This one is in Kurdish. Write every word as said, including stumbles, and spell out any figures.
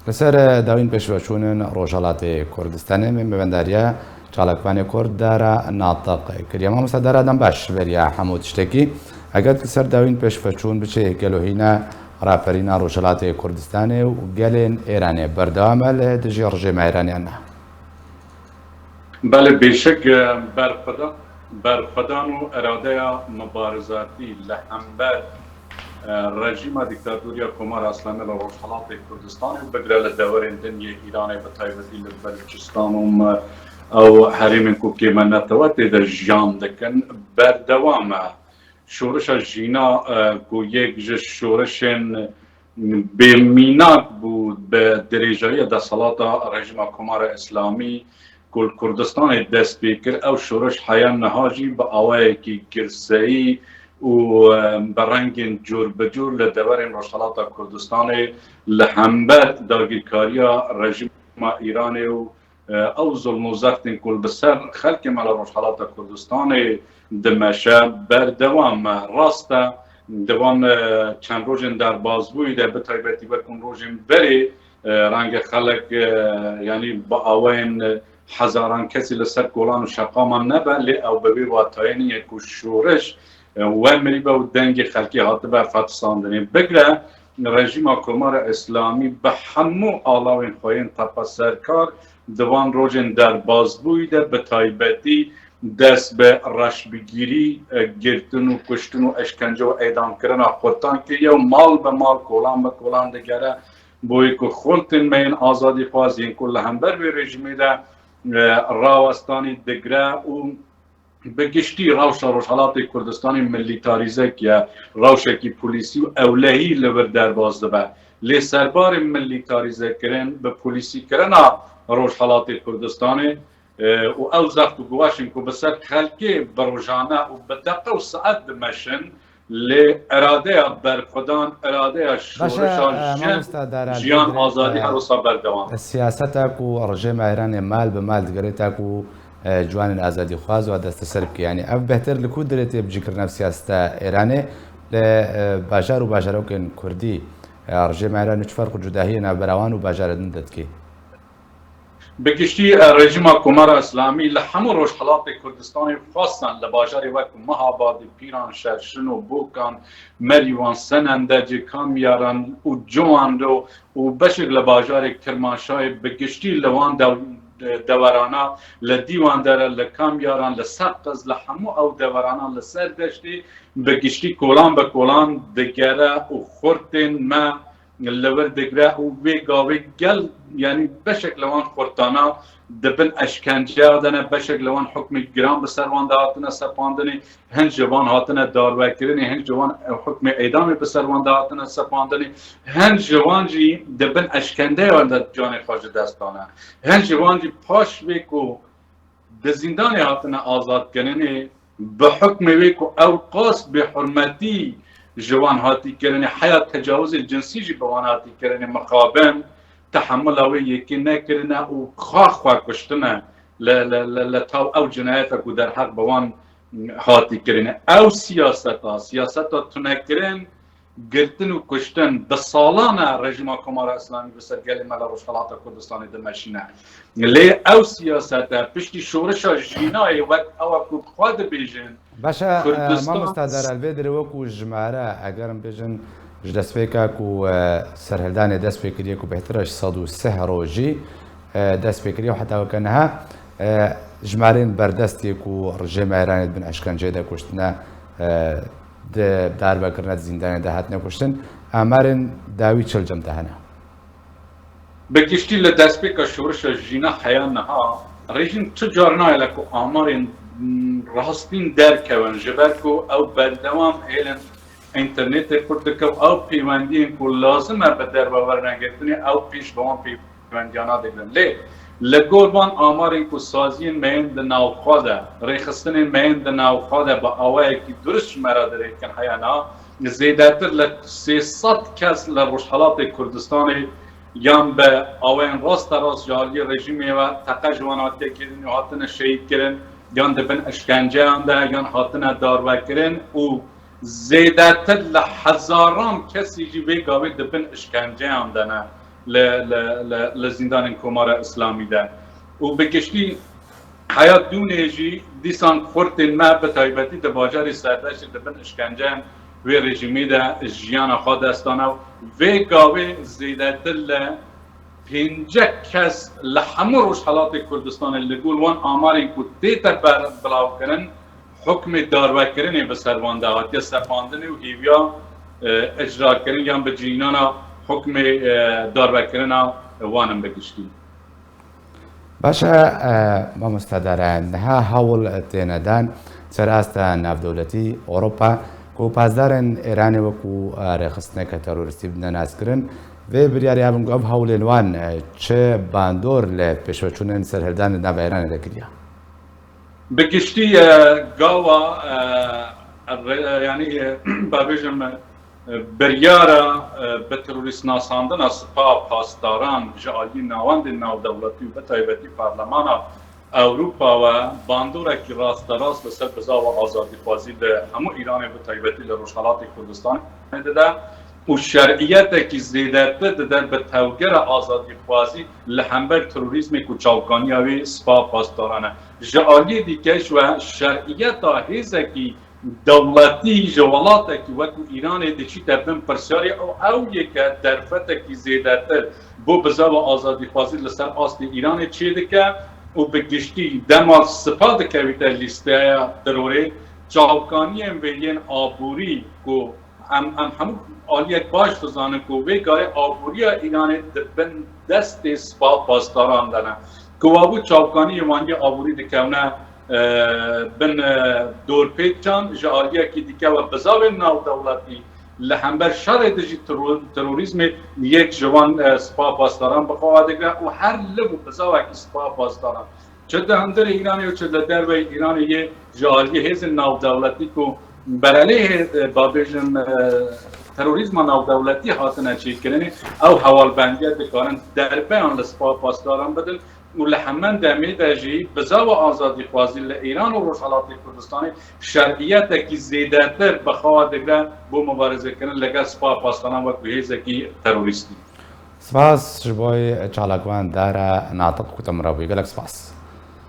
Li ser dawîn pêşveçûn in Rojhelatê Kurdistanê me mêvendariya çalakvanê Kurd Dara Natiq kiriye. Mamosta Dara, dem baş beriya hemû tiştekî. Eger tu ser dawîn pêşveçûn biçê, gelo hîna raperîna Rojhelatê Kurdistanê û gelên Êranê berdewam e li dijî rejîma Êranê an na? Belê, bêşek, e, berxweda-, berxwedan û iradeya mubarizatî li hember, e, rejîma dîktatorî ya Komara Îslamî li Rojhelatê Kurdistanê û bigire li deverên din yê Îranê, bi taybetî li Belûçistan û me-, ew herêmên ku kêmnetewe tê de jiyan dikin, berdewam e. Şoreşa Jîna, e, ku yek ji şoreşên bêmînak bû bi dirêjahiya desthilata rejîma Komara Îslamî ku li Kurdistanê dest pê kir, ew şoreş heya niha jî bi awayekî girseyî û, e, bi rengên cûr bi cûr li deverên Rojhelata Kurdistanê li hember dagirkariya rejîma Îranê û, e, ew zulm û zextên ku li ser xelkê me li Rojhelata Kurdistanê dimeşe berdewam e. Rast e, di van, e, çend rojên derbazbûyî de, bi taybetî wek hûn rojên berê, e, renge xelek, e, yanî bi awayên, e, hezaran kesî li ser kolan û şeqaman nebe, lê ew bi vê watayê nîne ku şoreş, e, we mirîbe û dengê xelkê hatibe fetisandinê. Bigre rejîma Komara Îslamî bi hemû alawên xwe yên tepeserkar di van rojên derbazbûyî de, bi taybetî dest bi reşbigirî, e, girtin û kuştin û eşkence û eydamkirina xurtan kiriye û mal bi mal, kolan bi kolan digere, bo yê ku xurtên me yên azadîxwaz yên ku li hember vê rejîmê de, e, rawestanî digre û bi giştî rewşa Rojhelatê Kurdistanê milîtarîze kiye, rewşekî polîsî û ewlehî li vir derbas dibe. Lê serbarê milîtarîzekirin bi polîsîkirina Rojhelatê Kurdistanê, e, û ew zext û guvaşên ku bi ser xelkê bi rojane û bi deqe û saet dimeşin, lê iradeya berxwedan, iradeya Baş e, şoreşa e, jin, mamosta Dara, jiyan, dê azadî, e, her wisa berdewam e. Siyaseta ku rejêma Îranê mal bi mal digerê, ta ku, e, ciwanên azadîxwaz wa desteser bike. Yanî ev bêhtir li ku dirê tê bicîkirin ev siyaseta Îranê li, e, bajar û bajarokên Kurdî, e, rejêma Îranê çi ferq û cudahiyê navbera wan û bajarê din de dike? Bi giştî, e, rejîma Komara Îslamî li hemû Rojhelatê Kurdistanê, xasan li bajarê wek Mehabadê, Pîranşer, Şino, Bokan, Merîwan, Senendecê, Kamyaran û Ciwando û beşek li bajarê Kirmanşahê, bi giştî li wan dew-, dewerana, li Dîwandere, li Kamyaran, li Seqiz, li hemû ew dewerana li ser deştê bi giştî kolan bi kolan digere û xurtên me li vir digre û vê gavê gel, yanî beşek li wan xurtana di bin eşkenceya de ne, beşek li wan hukmê giran bi ser wan de hatine sepandinê, hin ji wan hatine darvekirinê, hin ji wan hukmê eydamê bi ser wan de hatine sepandinê, hin ji wan jî di bin eşkendeyan de canê xwe ji dest dane. Hin ji wan jî paş vê ku di zîndanê hatine azadkirinê, bi hukmê wê ku ew qas bêhurmetî ji wan hatî kirinê, heya tecawizê cinsî jî bi wan hatî kirinê, mixabin, tehemula wê yekê nekirine û xwe xwe kuştine li, li, li, li taw ew cinayeta ku derheq bi wan hatî kirinê. Ew siyaseta, siyaseta tunekirin, girtin û kuştin bi salan e rejîma Komara Îslamî bi ser gelê me li Rojhelata Kurdistanê dimeşîne. Lê ew siyasete piştî şoreşa Jînayê wek ewa ku xwe dibêjin, Baş e, e, Kurdistan mamosta Dara, li vê derê wekû jimare, eger em bêjin ji destpêka ku, e, serhildanê dest pê kiriye ku bêhtir e ji sed û sih rojî, e, dest pê kiriye û heta weke niha, e, jimarên berdestê ku rejêma Îranê di bin eşkenceyê de kuştine, e, di darbekirine, di zîndanê de hatine kuştin, amarên dawî çi li cem te hene? Bi giştî li destpêka şoreşa Jîna heya niha, rejîm tu car nahêle ku amarên, mm, rastîn derkevin, ji ber ku ew berdewam hêlin înternetê qut dike û ew pêwendiyên ku lazim e bi derve werne girtinê, ew pêş bi wan pêwendiyana digirin. Lê li gor van amarên ku saziyên me yên di navxwe de, rêxistinên me yên di navxwe de bi awayekî durust ji me re dirêkin heya niha, zêdetir li sê sed kes li Rojhelatê Kurdistanê yan bi awayên rasterast ji aliyê rejîmê ve teqe ji wan hatiye kirin û hatine şehîdkirin, yan di bin işkenceyan de, yan hatine darvekirin û zêdetir li hezaran kesî jî vê gavê di bin işkenceyan de ne. li, li, li, li zîndanên Komara Îslamî de. Û bi giştî heya dûnê jî dîsan xurtên me bi taybetî di bajarê Serdeşê di bin îşkenceyên wê rejîmê de jiyana xwe dest dane û vê gavê zêdetir li pêncek kes li hemû Rojhelatê Kurdistanê li gor wan amarên ku tête ber-, bilavkirin, hukmê darwekirinê bi ser wan de hatiye sepandinê û hêviya, e, icrakirin yan bicihînana hukmê, e, darwekirina wan in bi giştî. Baş e, e, mamoste Dere, niha hewl têne dan ser asta navdewletî Ewropa ku pasdarên Îranê wekî, e, rêxistineke terorîstî bidine naskirin. Vê biryarê hebin ku ev hewlên wan, e, çi bandor li pêşveçûnên serhildanê di nava Îranê de kiriye? Bi giştî, e, gava, e, re-, yanî, e, ba bêjim, e, biryara, e, bi terorîst nasandina Spa Pasdaran ji aliyê navendên navdewletî û bi taybetî Parlemana Ewropa ve bandorekî rasterast li ser bizava azadîxwazî li hemû Îranê, bi taybetî li Rojhelatê Kurdistanê dide û şer'iyetekî zêdetir dide bi tevgera azadîxwazî li hember terorîzmê ku çavkaniya wê Spa Pasdaran e. Ji aliyê dîke ji we şer'iyeta hêzekî dewletî ji welatekî wekî Îranê diçîte bin pirsyarê û ew yeke derfetekî zêdetir bo bizava azadîxwazî li ser astê Îranê çêdike û bi giştî dema Spa dikevîte lîsteya terorê, çavkaniyên vê yên aborî ku em, em hemû aliyek baş dizanin ku vê karê aboriya Îranê di bin destê Spa Pasdaran de ne. Ku wabû çavkaniyê wan yê aborî dikevne, e, bin, e, dorpêçan, ji aliyekî dike we bizavên navdewletî li hember şerê dijî teror-, terorîzmê yek ji wan, e, Spa Pasdaran bi xwe digre û her liv û bizavekî Spa Pasdaran, çi di hundirê Îranê û çi li derveyî Îranê yê ji aliyê hêzên navdewletî ku berelê hê-, ba bêjin, e, terorîzma navdewletî hatine çêkirinê, ew hewalbendiye dikarin derbeyan li Spa Pasdaran bidin û li hemen demê de jî bizava azadîxwazî li Îran û Rojhelatê Kurdistanê şer'iyetekî zêdetir bi xwe digre bo mubarezekirin legel Spa Pasdaran wekî hêzekî terorîstî. Spas ji bo çalakvan Dara Natiq ku te min re bûyî. Gelek spas.